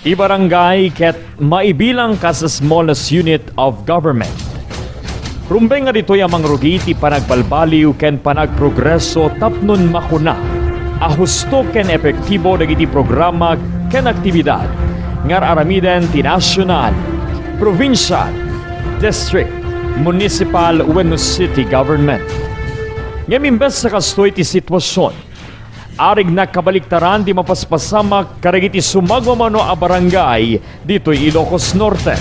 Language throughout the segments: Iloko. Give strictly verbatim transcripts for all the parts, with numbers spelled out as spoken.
Ti barangay ket maibilang kas smallest unit of government. Rumbeng nga ditoy a mangrugi ti panagbalbaliw ken panagprogreso tapno makuna a husto ken epektibo dagiti programa ken aktibidad nga ar-aramiden ti national, provincial, district, municipal wenno city government. Ngem imbes a kastoy ti sitwasion, arigna kabaliktaran ti mapaspasamak kadagiti sumagmamano a barangay ditoy Ilocos Norte.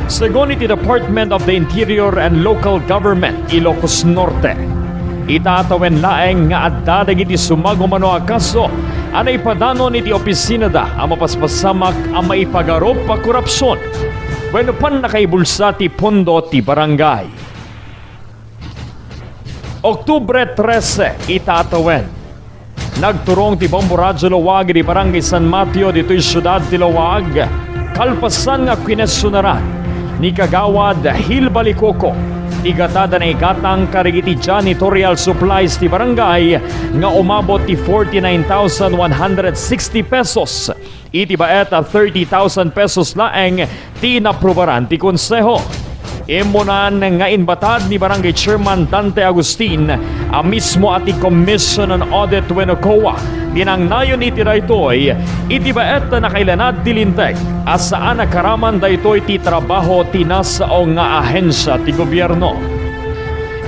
Segun iti Department of the Interior and Local Government, Ilocos Norte, itatawen laeng nga adda dagiti sumagmamano a kaso a naipadanon iti opisinada a mapaspasamak a maipagarup a korupsion wenno pannakaibulsa ti pondo ti barangay. Oktubre trese, itatawen. Nagturong ti Bombo Radyo Lawag iti Barangay San Mateo ditoy siudad ti Lawag, kalpasan nga kinesionaran ni Kagawad Hil Balicoco ti gatad a naigatang kadagiti janitorial supplies ti barangay nga umabot ti forty-nine thousand one hundred sixty pesos. Iti baet a thirty thousand pesos laeng ti inaprubaran ti Konseho. Immunan nga inbatad ni Barangay Chairman Dante Agustin a mismo a ti Commission on Audit wenno COA ti nangnayon iti daytoy, iti baet a nakailanad ti linteg a saan a karaman daytoy ti trabaho ti nasao nga ahensia ti gobierno.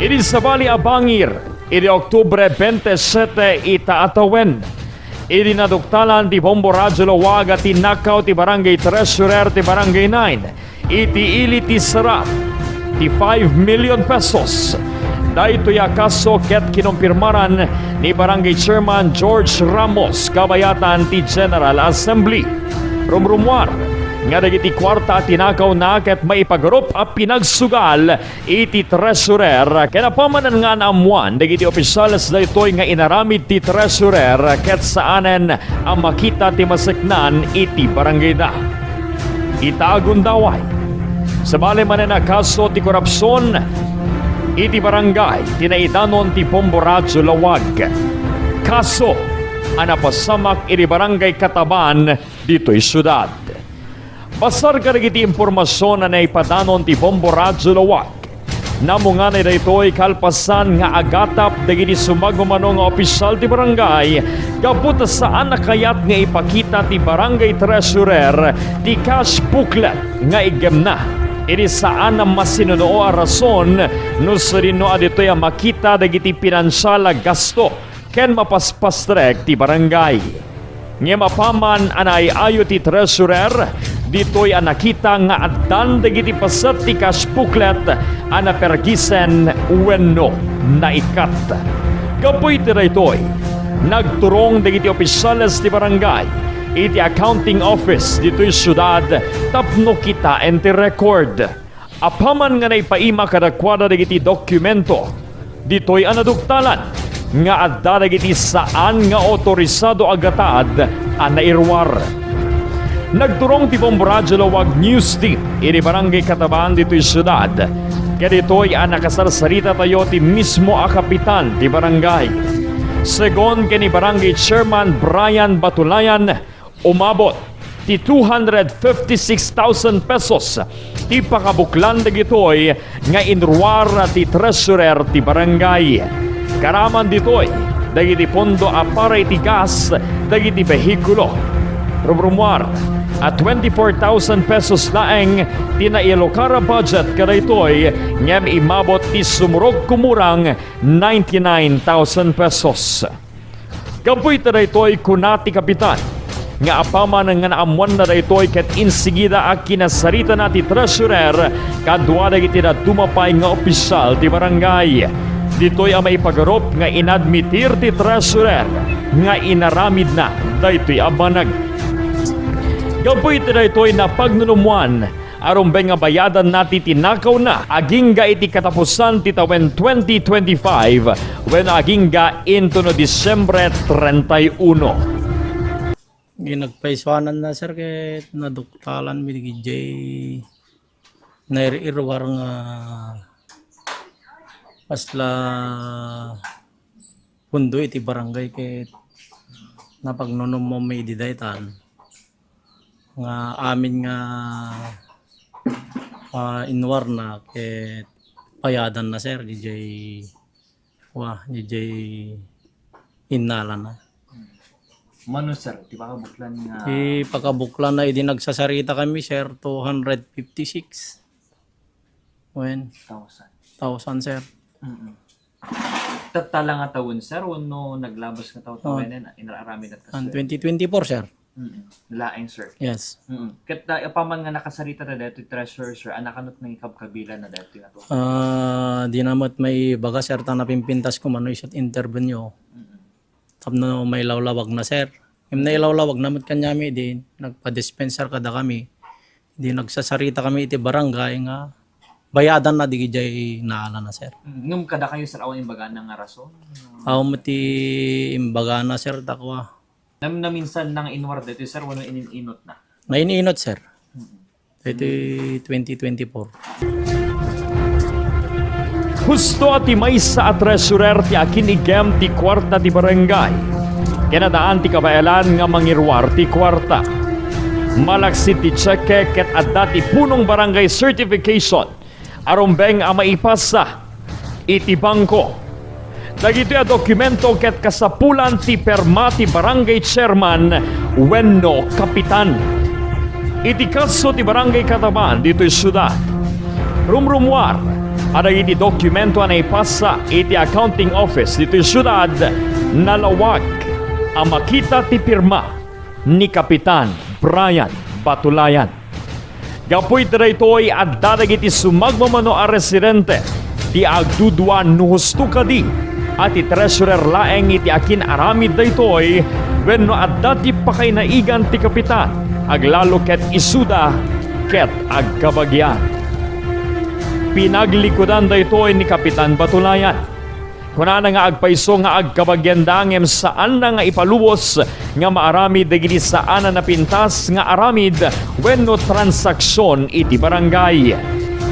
Idi sabali a bangir, idi Oktubre bente siete, ita a tawen, idi naduktalan ti Bombo Radyo Lawag a tinakaw ti Barangay Treasurer ti Barangay nine iti ili ti Sarap ti five million pesos. Daytoy a kaso ket kinumpirmaran ni Barangay Chairman George Ramos, kabayatan ti General Assembly. Rumrumuar nga dagiti kuarta a tinakawna ket maipagarup a pinagsugal iti treasurer, ken apaman nga naammuan dagiti opisyales daytoy nga inaramid ti treasurer ket saanen a makita ti maseknan iti barangayda. Ita a gundaway, sabali manen a kaso ti korupsion iti barangay ti naidanon ti Bombo Radyo Lawag. Kaso a napasamak iti Barangay Kataban ditoy siudad. Basar kadagiti impormasion a naipadanon ti Bombo Radyo Lawag, namunganay daytoy kalpasan nga agatap dagiti sumagmamano nga opisyal ti barangay gapu ta saan a kayat nga ipakita ti barangay treasurer ti cash booklet nga iggemna. Idi saan a masinunuo a rason no sadino a ditoy a makita dagiti pinansial a gasto ken mapaspastrek ti barangay. Ngem apaman a naay-ayo ti treasurer, ditoy a nakita nga addan dagiti paset ti cash booklet a napergisen wenno naikkat. Gapu iti daytoy, nagturong dagiti opisyales ti barangay iti accounting office ditoy siudad tapno kitaen ti record. Apaman nga naipaima kadakuada dagiti dokumento ditoy a naduktalan nga adda dagiti saan nga otorisado a gatad a nairuar. Nagturong ti Bombo Radyo Lawag News Team iti Barangay Kataban ditoy siudad. Kaditoy a nakasarsarita tayo ti mismo a kapitan ti barangay. Segun ken ni Barangay Chairman Brian Batulayan, umabot ti two hundred fifty-six thousand pesos ti pakabuklan dagitoy nga inruar ti treasurer ti barangay. Karaman ditoy dagiti pondo a para iti gas dagiti behikulo. Rumrumuar a twenty-four thousand pesos laeng ti naialokar a budget kadaytoy ngem immabot ti sumurog kumurang ninety-nine thousand pesos. Gapu iti daytoy, kuna ti kapitan nga apaman nga naammuanna daytoy ket insigida a kinasaritana ti treasurer kadua dagiti dadduma pay nga opisyal ti barangay. Ditoy a maipagarup nga inadmitir ti treasurer nga inaramidna daytoy a banag. Gapu iti daytoy, napagnunummoan a rumbeng nga bayadanna ti tinakawna agingga iti katapusan ti tawen twenty twenty-five wenno agingga intono Disyembre treinta y uno. Ginagpaisuananna, sir, ket naduktalanmi diay nairuar nga kasla pondo iti barangay ket napagnunummoanmi idi daytan. nga amin nga, ah, inwarna ket bayadanna, sir, diay, wa, diay innalana. Mano, sir, ti pakabuklan nga Ti pakabuklanna idi nagsasarita kami, sir, two hundred fifty-six. Wen, thousand. Thousand, sir. Mm-mm. Tattala nga tawen, sir, wenno naglabas nga taw-, taw-, Wen, inaramid at An kasweldo? Twenty twenty-four, sir. Mm-mm. Laeng, sir. Yes. Mm-mm. Ket, ah, apaman nga nakasarita ta daytoy treasurer, sir, ania kano ti nangikabkabilanna daytoy nga two hundred? Ah, di na met maibaga, sir, ta napimpintas ko mano isu't intervenue. Mm-mm. Tapno mailawlawagna, sir. Ngem nailawlawagna met kaniami, di nagpa-dispenser kadakami. Di nagsasarita kami iti barangay nga bayadanna diay naalana, sir. Mm, ngem kadakayo, sir, awan imbagana nga rason? Awan met ti imbagana, sir, ta kua. Nam-, naminsanna nga inwar daytoy, sir, wenno inin-inutna? Nainin-inut, sir. Mm. Iti twenty twenty-four. Husto a ti maysa a treasurer ti akin-iggem ti kuarta ti barangay. Ken addaan ti kabaelan nga mangiruar ti kuarta. Malaksid ti tseke ket adda ti punong barangay certification a rumbeng a maipasa iti bangko. Dagitoy a dokumento ket kasapulan ti pirma ti barangay chairman wenno kapitan. Iti kaso ti barangay kataban ditoy siudad, rumrumuar a dagiti dokumento a naipasa iti accounting office ditoy siudad nalawag a makita ti pirma ni Kapitan Brian Batulayan. Gapu iti daytoy, adda dagiti sumagmamano a residente ti agdudua no husto kadi a ti treasurer laeng iti akin-aramid daytoy wenno adda ti pakainaigan ti kapitan, aglalo ket isuda ket agkabagian. Pinaglikudan daytoy ni Kapitan Batulayan. Kunana nga agpayso nga agkabagianda ngem saanna nga ipalubos nga maaramid dagiti saan a napintas nga aramid wenno transaksion iti barangay.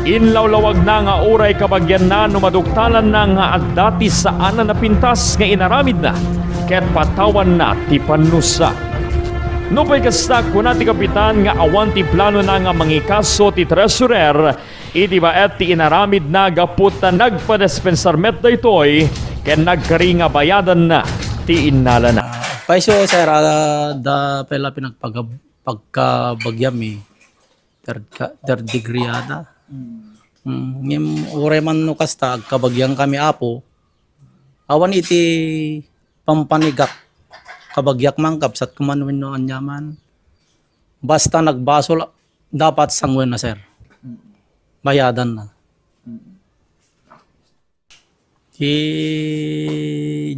Inlawlawagna nga uray kabagianna no maduktalanna nga adda ti saan a napintas nga inaramidna ket patawanna ti pannusa. Nupay kasta, kuna ti kapitan nga awan ti planona nga mangikaso ti treasurer iti baet ti inaramidna gapu ta nagpadispensar met daytoy ken nagkari nga bayadanna ti innalana. Payso, sir, adda pay la pinagpagab-, pagkabagiami. Third ka-, third degree ata. Mm. Mm, ngem uray man no kasta, agkabagian kami, Apo. Awan iti pampanigak, kabagiak man, kabsat ko man wenno aniaman. Basta nagbasol, dapat sanguenna, sir. Mm. Bayadanna. Mm. Ti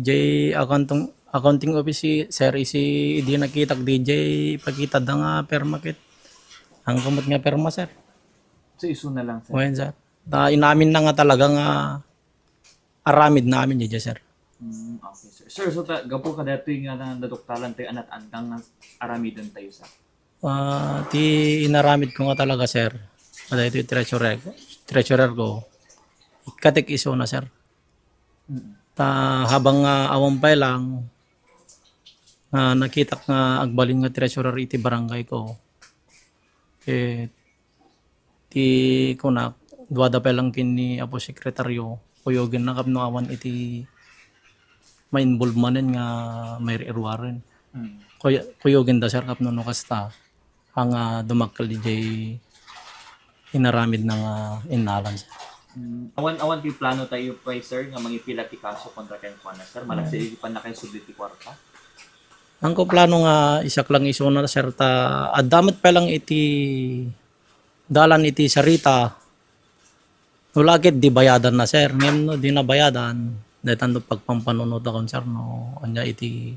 jay accounting, accounting office, sir, isi idi nakitak di jay ipakitada nga pirma ket. Angko met nga pirma, sir. So, isuna lang, sir? Wen, sir. Ta inaminna nga talaga nga aramidna amin diay, sir. Mm, okay, sir. Sir, so ta-, gapu kadaytoy nga na-, naduktalan tayo, anat andang nga aramiden tayo, sir? Ah, ti inaramid ko nga talaga, sir, kadaytoy treasurer, treasurer ko, ikkatek isuna, sir. Mm. Ta habang nga awan pay lang, nga nakitak nga agbalin nga treasurer iti barangay ko, eh, ti kunak, duada pay lang ken ni Apo Sekretaryo, kuyogenna tapno awan iti ma-involve manen nga mairuaren. Mm. Kuy-, kuyogenda, sir, tapno no kasta, a nga dumakkel idiay inaramidna nga innalan, sir. Mm. Awan, awan ti plano tayo pay, sir, nga mangipila ti kaso kontra kenkuana, sir? Malaksid Mm. iti pannakaisubli ti kuarta? Angko plano nga isak lang isuna, sir, ta adda met pay lang iti dalan iti sarita. No la ket di bayadanna, sir. Ngem no di nabayadan, daytan no pagpampanunotakon, sir, no ania iti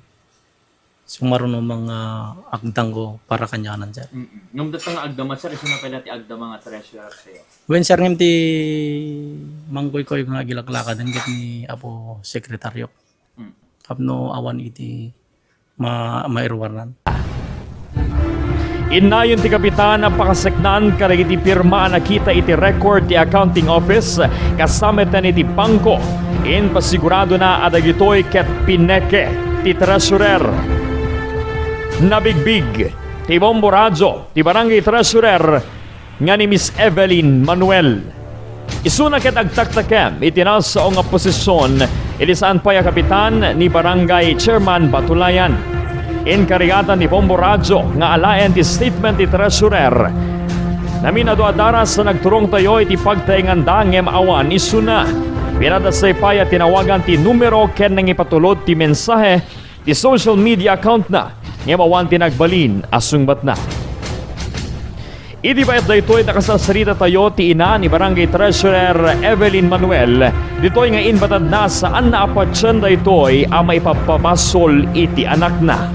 sumaruno nga agdangko para kanianan, sir. Mm-mm. Ngem dayta nga agdama, sir, isuna pay la ti agdama nga treasurer tayo? Wen, sir, ngem ti mangkuykuy nga agilaklakaden ket ni Apo Sekretaryo. Mm. Tapno awan iti ma-, mairuaran. Innayon ti kapitan a pakaseknan kadagiti pirma a nakita iti record ti accounting office, kasta met iti bangko. Impasiguradona a dagitoy ket pineke ti treasurer. Nabigbig Ti Bombo Radyo, ti Barangay Treasurer nga ni Miss Evelyn Manuel. Isuna ket agtaktakem iti nasao nga posisyon iti saan pay a kapitan ni Barangay Chairman Batulayan. Inkarigatan ni Bombo Radyo nga alaen ti statement ti Treasurer. Namin adu a daras a nagturongtayo iti pagtaenganda ngem awan isuna. Pinadasay pay a tinawagan ti numero ken nangipatulod ti mensahe ti social media account na, ngem awan ti nagbalin a sungbatna. Idi bayat daytoy, nakasarsaritatayo ti ina ni Barangay Treasurer Evelyn Manuel. Ditoy nga inbatadna, saanna a patien daytoy a maipapabasol iti anakna.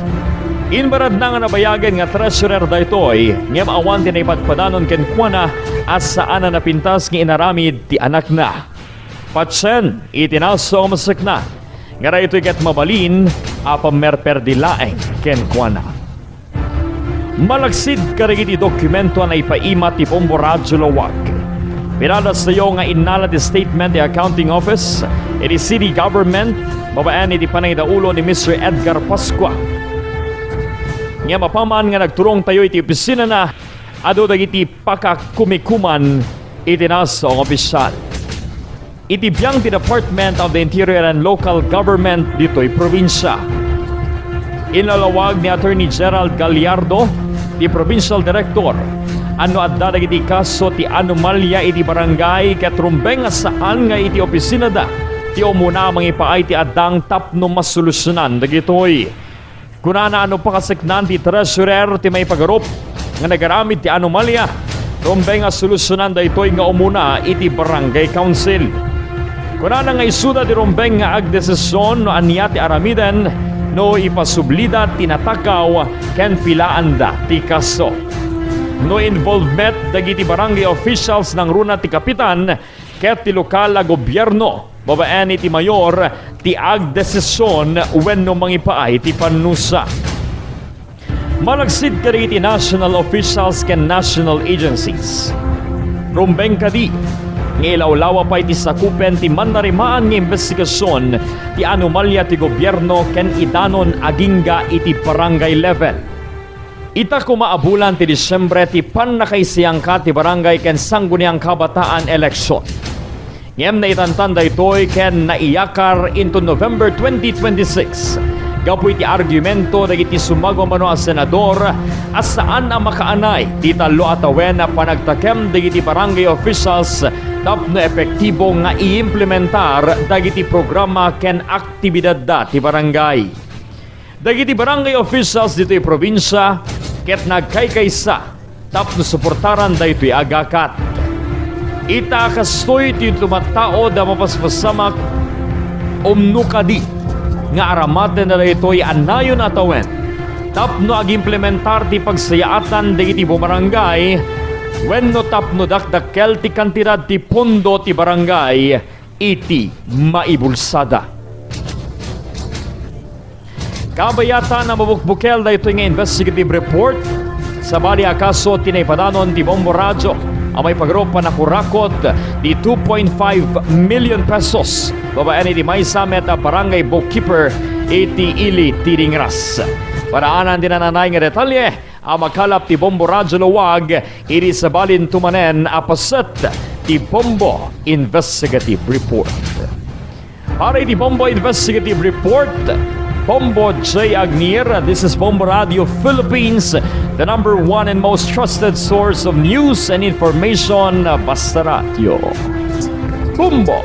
Inbatadna nga nabayagen nga treasurer daytoy, ngem awan ti naipadpadanon kenkuana a saan a napintas nga inaramid ti anakna. Patien iti nasao a masekna, nga daytoy ket mabalin a pammerperdi laeng kenkuana. Malaksid kadagiti dokumento a naipaima ti Bombo Radyo Laoag, pinadastayo nga innala ti statement ti accounting office iti city government babaen iti panangidaulo ni Mister Edgar Pascua. Ngem apaman nga nagturongtayo iti opisinana, adu dagiti pakakumikuman iti nasao nga opisyal iti biang ti Department of the Interior and Local Government ditoy probinsia. Inalawag ni Attorney Gerald Gallardo, ti Provincial Director, a no adda dagiti kaso ti anomalya iti barangay ket rumbeng a saan nga iti opisinada ti umuna a mangipaay ti addang tapno masolusyonan dagitoy. Kunana a no pakaseknan ti treasurer ti maipagarup nga nagaramid ti anomalya, rumbeng a solusyonan daytoy nga umuna iti barangay council. Kunana nga isuda ti rumbeng nga agdesisyon no ania ti aramiden no ipasublida ti natakaw ken pilaanda ti kaso. No involvement dagiti barangay officials, nangruna ti kapitan ket ti lokal a gobierno babaen iti mayor ti agdesisyon wenno mangipaay ti pannusa. Malaksid kadagiti national officials ken national agencies, rumbeng kadi nga ilawlawa pay ti sakupen ti mannarimaan nga imbestigasion ti anomalya ti gobierno ken idanon agingga iti barangay level. Ita koma a bulan ti Disiembre ti pannakaisayangka ti barangay ken sangguniang kabataan election. Ngem naitantan daytoy ken naiyakar into November twenty twenty-six gapu iti argumento dagiti sumagmamano a senador a saan a makaanay ti tallo a tawen a panagtakem dagiti barangay officials tapno epektibo nga iimplementar dagiti programa ken aktibidadda ti barangay. Dagiti barangay officials ditoy probinsia ket nagkaykaysa tapno suportaran daytoy a gakat. Ita a kastoy ti tumattaod a mapaspasamak umno kadi nga aramatenna daytoy a nayon a tawen tapno agimplementar ti pagsayaatan dagiti bumarangay wenno tapno dakdakkel ti kantidad ti pondo ti barangay iti maibulsada. Kabayatan a mabukbukel daytoy nga investigative report. Sabali a kaso ti naipadanon ti Bombo Radyo a maipagarup a nakurakot ti two point five million pesos babaen iti maysa met a barangay bookkeeper iti Ili ti Dingras. Padaanan ti nananay nga detalye a makalap ti Bombo Radyo Laoag iti sabalinto manen a paset ti Bombo Investigative Report. Para iti Bombo Investigative Report, Bombo J Agnier, this is Bombo Radio Philippines, the number one and most trusted source of news and information, basta radyo. Bombo!